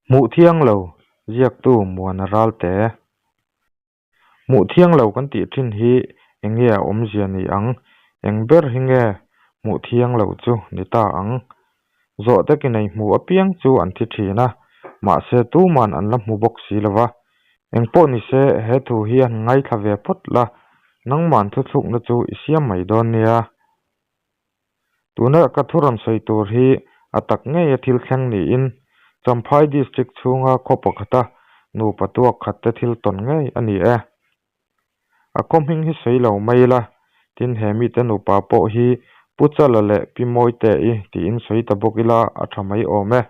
Hmuh thiang lo, ziaktu Muana Ralte. Hmuh thiang lo kan tih thin hi eng nge a awmzia ni ang? Eng ber hi nge hmuh thiang lo chu ni ta ang? Zawh takin ei hmu apiang chu an thi thin a, mahse tuman an la hmu bawk si lo va. Eng pawh ni se, he thu hi han ngaithla ve phawt la, nangman thuthlukna chu i siam mai dawn nia. Tuna ka thu rawn sawi tur hi a tak ngeia thil thleng niin Champhai District chhunga khaw pakhata nupa tuak khat te thil tawn ngei a ni e. A khaw hming hi sawi lo mai ila, tin he mite nupa pawh hi Pu Chala leh Pi Mawite-i tiin sawi ta bawk ila a tha mai awm e.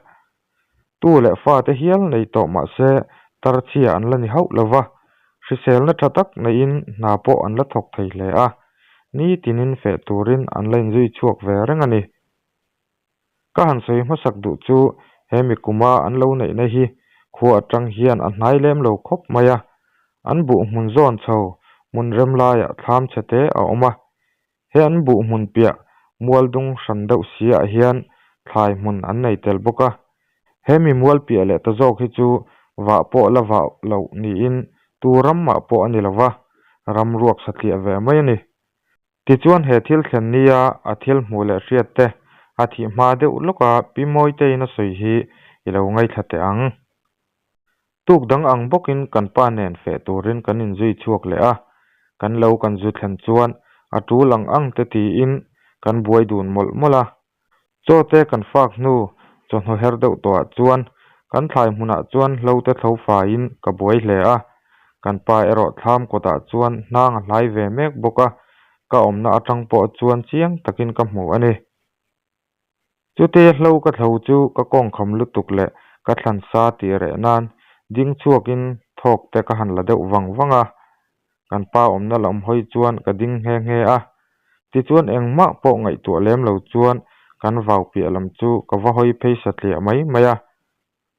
Tu leh fate hial nei tawh mah se tarchhia an la ni hauh lo va, hriselna tha tak neiin hna pawh an la thawk thei hle a, nitinin feh turin an la inzui chhuak ve reng a ni. Ka han sawi hmasak duh chu he mi kuma an lo neihna hi khua atang hian a hnai lem lo khawp mai a, an buh hmun zawn chho hmun rem laiah thlam chhe te a awm a, He an buh hmun piah mual dung hran deuh si ah hian thlai hmun an nei tel bawk a. He mi mual piah leh ta zawk hi chu vah pawh la vah loh niin tu ram mah pawh a ni lo va, ram ruak satliah ve mai a ni. Tichuan he thil thlen nia a thil hmuh leh hriat te a thih hma deuh lawka Pi Mawitein a sawi hi i lo ngaithla teh ang. Tuk dang ang bawkin kan pa nen feh turin kan inzui chhuak leh a, kan lo kan zu thlen chuan a tul ang ang te tiin kan buai dun mawlh mawlh a. Chaw te kan fak hnu chawhnu her deuh tawhah chuan kan thlai hmunah chuan hlo te thlo faiin ka buai hle a, kan pa erawh thlam kawtah chuan hnang a hlai ve mek bawk a, ka awmna atang pawh chuan chiang takin ka hmu a ni. Chute hlo ka thlo chu ka kawng kham lutuk leh ka thlan sa tih reh nan ding chhuakin thawk te ka han la deuh vang vang a, kan pa awmna lam hawi chuan ka ding nghe nghe a. Tichuan engmah pawh ngaihtuah lem lo chuan kan vau piah lam chu ka va hawi phei satliah mai mai a.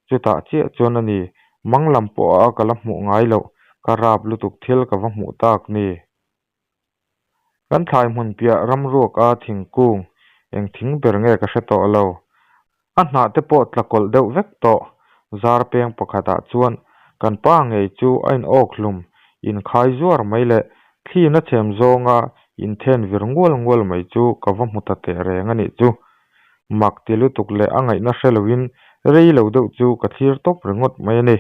Chutah chiah chuan a ni, mang lam pawha ka la hmuh ngai loh ka rap lutuk thil ka va hmuh tak ni. Kan thlai hmun piah ramruak a thingkung eng thing ber nge ka hre tawh lo. A hnah te pawh tla kawlh deuh vek tawh. Zar peng pakhatah chuan kan pa ngei chu a in awk hlum, in khai zuar mai leh thli na chhem zawnga in then vir ngual ngual mai chu ka va hmu ta teh reng a nih chu. Mak ti lutuk leh a ngaihna hre loin rei lo deuh chu ka thlir tawp ringawt mai a ni.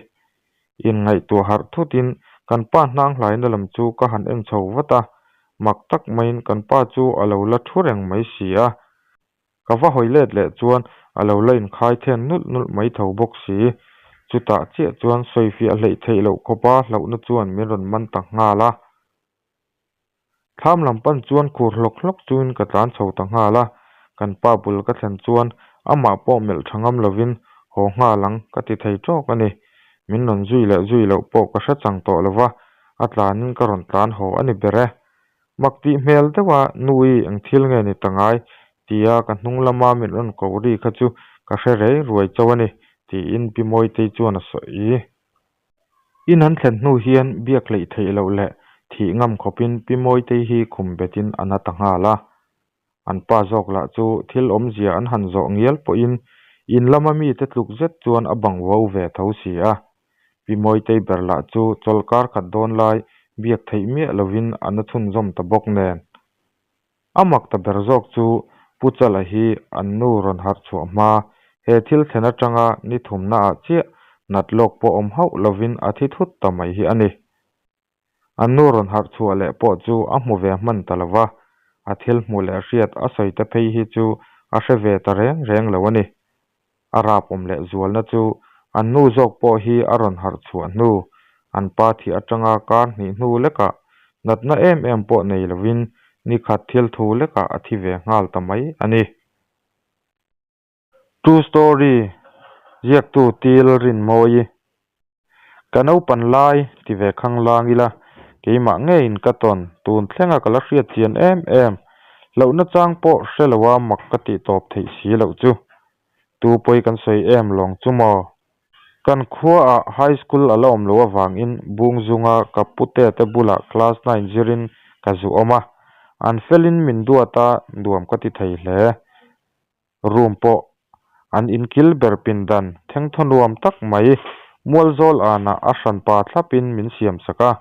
Inngaihtuah harh thutin kan pa hnang hlaina lam chu ka han en chho vat a, mak tak maiin kan pa chu a lo la thu reng mai si a. Ka va hawi let leh chuan a lo la inkhai then nulh nulh mai tho bawk si. Chutah chiah chuan sawifiah hleih theih loh khawpa hlauhna chuan min rawn man ta nghal a. Thlam lam pan chuan khur hlawk hlawk chungin ka tlan chho ta nghal a, kan pa bul ka thlen chuan amah pawh melh tha ngam lovin haw nghal ang ka ti thei tawk a ni. Min rawn zui leh zui loh pawh ka hre chang tawh lova, a tlanin ka rawn tlan haw a ni ber e. Mak tih hmel deuha Nui eng thil nge ni ta ngai tia ka hnung lama min rawn ko ri kha chu ka hre rei ruai chauh a ni tiin Pi Mawitei chuan a sawi. In an thlen hnu hian biak hleih theih loh leh thih ngam khawpin Pi Mawitei hi khum betin a na ta nghal a. An pa zawk lah chu thil awmzia an han zawh ngial pawhin in lama mite tluk zet chuan a bang vo ve tho si a. Pi Mawitei ber lah chu chawlhkar khat dawn lai biak theih miah lovin a na chhunzawm ta bawk nen. A mak ta ber zawk chu Pu Chala hi an nu rawn harh chhuah hma, he thil thlen atanga ni thumna ah chiah nat lawk pawh awm hauh lovin a thi thut ta mai hi a ni. An nu rawn harh chhuah leh pawh chu a hmu ve hman ta lo va, a thil hmuh leh hriat a sawi te phei hi chu a hre ve ta reng reng lo a ni. A rap awm leh zualna chu an nu zawk pawh hi a rawn harh chhuah hnu, an pa thih atanga kar hnih hnu lekah natna em em pawh nei lovin nikhat thil thu lekah a thi ve nghal ta mai a ni. True story, ziaktu Til Rinmawi. Ka naupan lai ti ve khang lang ila, keimah ngeiin ka tawn tun thlenga ka la hriat chian em em, hlauhna chang pawh hre loa mak ka tih tawp theih si loh chu. Tu pawi kan sawi em lawng chu maw? Kan khuaah high school a la awm loh avangin Bungzunga ka pute te bulah class nine zirin ka zu awm a, an felin min duat a, nuam ka ti thei hle. Room pawh An inkil ber pindan thengthaw nuam tak mai Mualzawl anah a hranpa thlapin min siam sak a,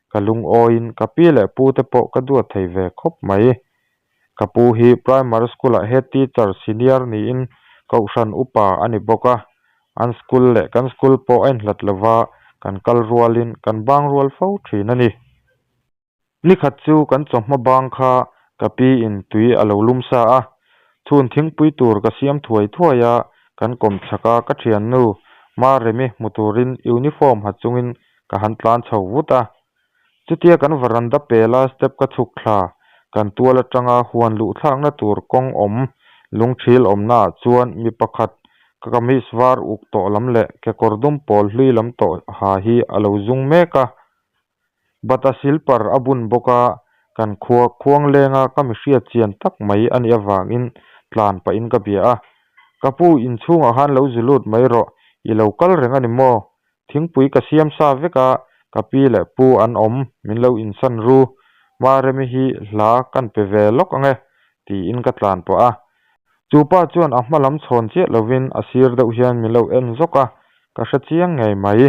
ka lungawiin ka pi leh pu te pawh ka duat thei ve khawp mai. Ka pu hi Primary School-ah Head Teacher Senior niin Kohhran Upa a ni bawk a, an school leh kan school pawh a inhlat lova kan kal rualin kan bang rual fo thin a ni. Nikhat chu kan chawhma bang kha ka pi in tui a lo lum sa a, chhun thingpui tur ka siam thuai thuai a, kan kawm chhak a ka thiannu Maremi hmu turin uniform ha chungin ka han tlan chho vut a. Chutia kan varanda pela step ka chhuk thla, kan tual atanga huan luh thlakna tur kawng awm lungthil awmna ah chuan mi pakhat ka kamis var uk tawh lam leh kekawr dum pawl hlui lam tawh ha hi a lo zung mek a. Bata silper a bun bawk a, kan khua khuang lenga ka mi hriat chian tak mai a nih avangin tlan pahin ka bia a. Ka pu inchhungah khan lo zu lut mai rawh, i lo kal reng a ni maw? Thingpui ka siam sa vek a, ka pi leh pu an awm, min lo insan ru. Maremi hi hla kan pe ve lawk ang e, tiin ka tlan pawh a. Chu pa chuan a hma lam chhawn chiah lovin a sir deuh hian min lo en zawk a, ka hre chiang ngei mai.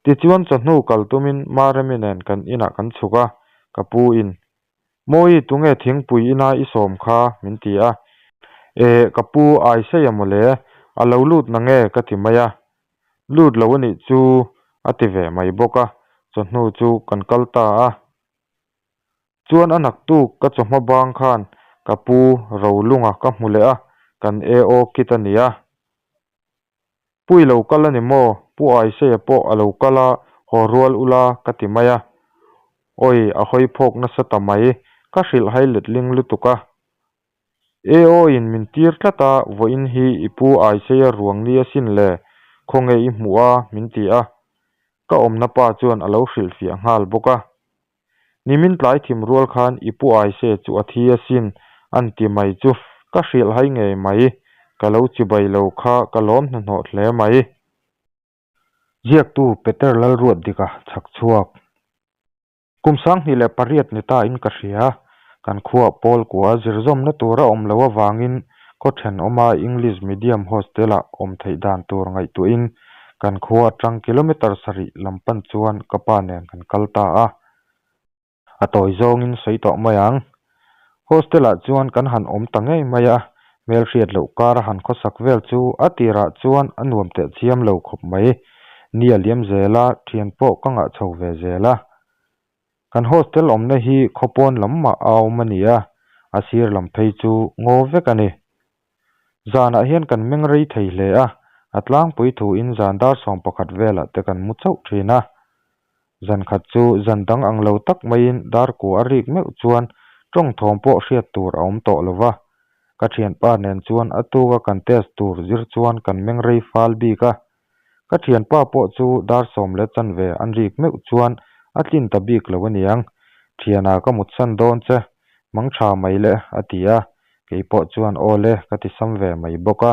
Tichuan chawhnu kal tumin Maremi nen kan inah kan chhuk a, ka pu in, Mawi tunge thingpui ina i sawm kha? min ti a. Eh, ka pu Aiseia mawle, a lo lut na nge ka ti mai a. Lut lo anih chu a ti ve mai bawk a, chawhnu chu kan kal ta a. Chuan a naktuk ka chawhma bang khan ka pu Rolunga ka hmu leh a, kan AO kit a ni a. Pu i lo kal a ni maw? Pu Aiseia pawh a lo kal a, haw rual ula ka ti mai a. Awi, a hawi phawk nasa ta mai, ka hrilh hai letling lutuk a. AO in min tir tlat a, vawiin hi i pu Aiseia ruang ni asin le, khawnge i hmuh a? min ti a. Ka awmna pa chuan a lo hrilhfiah nghal bawk a. Nimin tlai thim rual khan i pu Aise chu a thi asin an ti mai chu ka hrilh hai ngei mai, ka lo chibai lo kha ka lawm hnahnawh hle mai. Ziaktu Peter Lalruatdika chhak chhuak. Kum 2008 ni ta in ka hria, kan khuah pawl kua zirzawmna tur a awm loh avangin khaw thenawma English medium hostel ah awm theih dan tur ngaihtuahin Kan khua atang kilometre sarih lam pan chuan ka pa nen kan kal ta a, a tawi zawngin sawi tawh mai ang. Hostel ah chuan kan han awm ta ngei mai a, hmelhriat loh kar a han khawsak vel chu a tirah chuan a nuam teh chiam lo khawp mai. Ni a liam zel a, thian pawh ka ngah chho ve zel a. Kan hostel awmna hi khaw pawn lam mah a awm a ni a, a sir lam phei chu ngaw vek a ni. Zanah hian kan meng rei thei hle a, a tlangpui thuin zan dar 11 velah te kan mu chauh thin a. Zan khat chu zan dang ang lo tak maiin dar kua a rik meuh chuan tawng thawm pawh hriat tur a awm tawh lo va. Ka thianpa nen chuan a tuka kan test tur zir chuan kan meng rei fal bik a. Ka thianpa pawh chu dar sawm leh chanve an rik meuh chuan a tlin ta bik lo aniang. Thiana ka mutsan dawn che, mang tha mai le a ti a, kei pawh chuan aw le ka ti sam ve mai bawk a.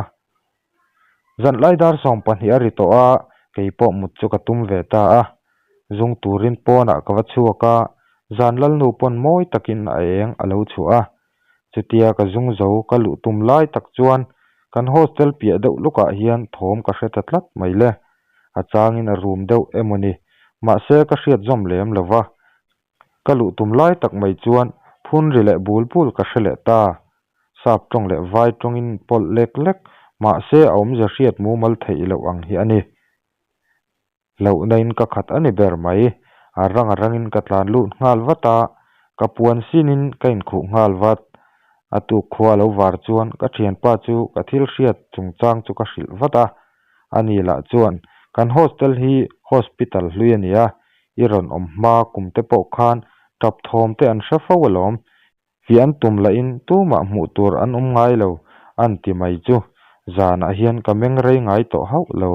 Zanhlai dar 12 a ri tawh a, kei pawh mut chu ka tum ve ta a. Zung turin pawnah ka va chhuak a, zan lalnu pawn mawi takin a eng a lo chhuah a. Chutia ka zung zo ka luh tum lai tak chuan kan hostel piah deuh lukah hian thawm ka hre ta tlat mai le. A changin a rum deuh emaw ni, mahse ka hriat zawm lem lo va. Ka luh tum lai tak mai chuan phun ri leh bul bul ka hre leh ta. Sap tawng leh vai tawngin pawlh lek lek, mahse a awmzia hriat mumal theih loh ang hi a ni. Hlauhna in ka khat a ni ber mai. A rang a rangin ka tlan lut nghal vat a, ka puan sinin ka inkhuh nghal vat. A tuk khua lo var chuan ka thianpa chu ka thil hriat chungchang chu ka hrilh vat a. Ani lah chuan, Kan hostel hi hospital hlui a nia, i rawn awm hma kum te pawh khan tap thawm te an hre fo alawm. Fiah an tum lahin tumah hmuh tur an awm ngai lo, an ti mai chu. Zanah hian ka meng rei ngai tawh hauh lo.